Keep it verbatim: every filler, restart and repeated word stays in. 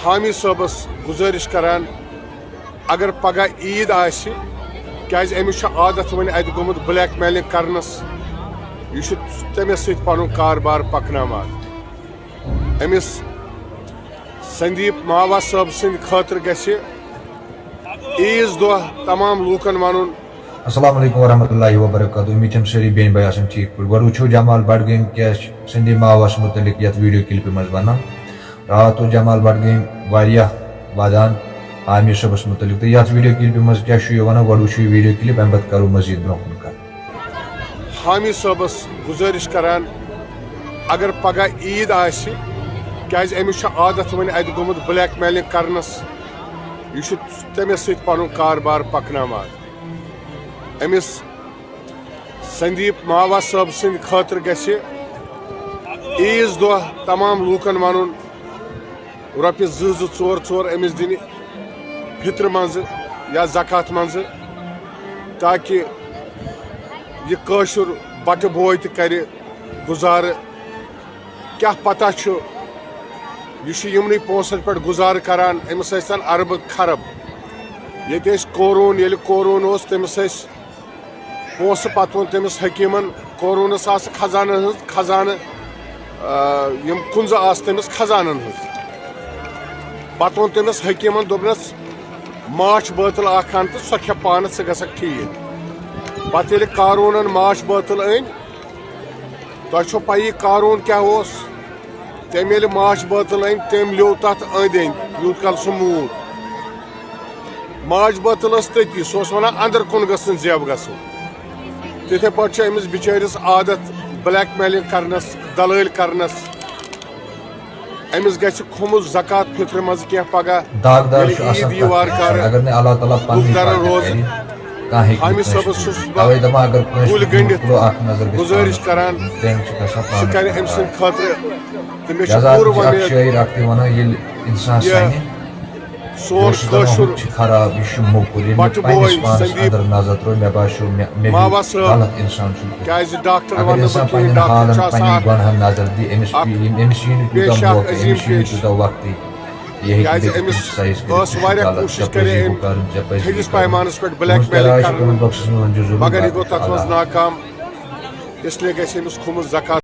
حامی صٲبس گُزٲرِش کران، اگر پگاہ عیٖد آسہِ، کیازِ أمِس چھُ عادت وۄنۍ اَتہِ گوٚمُت بلیک میلنگ کرنس، یہِ چھُ تٔمِس سۭتۍ پنُن کاربار پکناوان۔ أمِس سندیپ ماوا صٲب سٕنٛدِ خٲطرٕ گژھِ عیٖذ دۄہ تمام لوٗکن ونُن۔ السلام علیکم ورحمۃ اللہ وبرکاتہ۔ امید چھم سٲری بیٚنہِ بٲے آسن ٹھیٖک پٲٹھۍ۔ گۄڈٕ وٕچھو جمال بڈگٲمۍ کیٛاہ چھِ سندیپ ماوس متعلق یتھ ویڈیو کلپہِ منٛز ونان۔ راتھ اوس جمال بڈگٲمۍ واریاہ ودان حامی صٲبس متعلق، تہٕ یتھ ویڈیو کلپہِ منٛز کیٛاہ چھُ یہِ ونان، گۄڈٕ وٕچھو یہِ ویڈیو کلپ، امہِ پتہٕ کرو مزید برونٛہہ کُن کتھ۔ حامی صٲبس گُزٲرِش کران، اگر پگاہ عیٖد آسہِ، کیازِ أمِس چھُ عادت وۄنۍ اَتہِ گوٚمُت بلیک میلنگ کرنس، یہِ چھُ تٔمِس سۭتۍ پنُن کاربار پکناوان۔ أمِس سندیپ ماوا صٲب سٕنٛدِ خٲطرٕ گژھِ عیٖذ دۄہ تمام لوٗکن ونُن، رۄپیہِ زٕ زٕ ژور ژور أمِس دِنہِ فطرٕ منٛزٕ یا زکوٰۃ منٛزٕ، تاکہِ یہِ کٲشُر بٹہٕ بوے تہِ کرِ گُزارٕ۔ کیٛاہ پتہ چھُ، یہِ چھُ یِمنٕے پونٛسن پٮ۪ٹھ گُزارٕ کران، أمِس ٲسۍ تن اربہٕ خرب۔ ییٚتہِ ٲسۍ کورون، ییٚلہِ کورون اوس، تٔمِس ٲسۍ پونٛسہٕ، پتہٕ ووٚن تٔمِس حکیٖمن، کورونس آسہٕ خزانن ہٕنٛز خزانہٕ، آ، یِم کُنزٕ آسہٕ تٔمِس خزانن ہٕنٛز۔ پتہٕ ووٚن تٔمِس حکیٖمن، دوٚپنس، ماچھ بٲتل اکھ ان تہٕ سۄ کھےٚ پانس، ژٕ گژھکھ ٹھیٖک۔ پتہٕ ییٚلہِ کارونن ماچھ بٲتل أنۍ، تۄہہِ چھو پَیی کارون کیٛاہ اوس؟ تٔمۍ ییٚلہِ ماچھ بٲتل أنۍ، تٔمۍ لیوٚو تَتھ أنٛدۍ أنٛدۍ، یوٗت کال سُہ موٗد۔ ماچھ بٲتل ٲس تٔتی، سُہ اوس وَنان اَندر کُن گٔژھ نہٕ زیب گژھُن۔ تِتھَے پٲٹھۍ چھُ أمِس بِچٲرِس عادت بلیک میلِنٛگ کَرنَس، دلٲلۍ کَرنَس۔ أمِس گژھِ خُمُس زکوٰۃ فطرِ منٛز کینٛہہ پگاہ، داغدار ییٚلہِ چھُ عیٖد آسان یی پرٛٮ۪تھ وار اِنسان۔ کَرٕ، اگر نہٕ اللہ تعالیٰ پَنٕنۍ لُکھ دَرَن پاکیٖزگی روزٕ۔ کَرِ، کانٛہہ ہیٚکہِ نہٕ حامی کٲنٛسہِ صٲبَس کٔرِتھ۔ چھُس بہٕ تَوَے دَپان، اگر کٲنٛسہِ کُلۍ گٔنٛڈِتھ کُلو اکھ نظر گژھِ گُزٲرِش پانَس کَران، پٮ۪ن چھِ گژھان سُہ پانَس کَرِ أمۍ سٕنٛدِ خٲطرٕ۔ تہٕ مےٚ چھُ لہذا پوٗرٕ چھِ اَکھ وۄمید شٲعر اکھ تہِ وَنان، ییٚلہِ اِنسان یہِ سَنہِ، سون یہِ اوس دَپان، کٲشُر ہُہ تہِ چھُ خراب، یہِ چھُ موٚکُر۔ ییٚلہِ مےٚ بَٹہٕ پنٛنِس بوے پانَس سندیپ اَندَر نظر ترٲو، مےٚ باسیو، مےٚ، مےٚ ہیوٗ ماوا صٲب، غلط اِنسان چھُ۔ کیٛازِ ڈاکٹر اگر وننہٕ اِنسان بہٕ کِہیٖنۍ، پنٛنٮ۪ن ڈاکٹر حالَن، چھُ آسان پنٛنٮ۪ن اکھ گۄناہَن نظر دِ، أمِس اکھ پیٚیہِ، أمِس یی نہٕ بے تیوٗتاہ شک موقعہٕ، عظیٖم أمِس یی نہٕ پیش۔ تیوٗتاہ وقتٕے۔ یہِ ہیٚکہِ کیٛازِ نہٕ أمِس criticize کٔرِتھ، ٲس یہِ چھُ واریاہ غلط، کوٗشِش ژےٚ پَزی کَرے ہُہ أمۍ کَرُن، ژےٚ پَزی تھٔدِس یہِ کَرُن۔ پیمانَس پٮ۪ٹھ blackmail تُہٕنٛز تہِ راے چھِ کَرُن، تُہٕنٛدِ بخشَس منٛز چھُ ضروٗر مگر یہِ گوٚو تَتھ منٛز اللہ۔ ناکام۔ اس لیے گژھِ أمِس خُمُس زکوٰۃ۔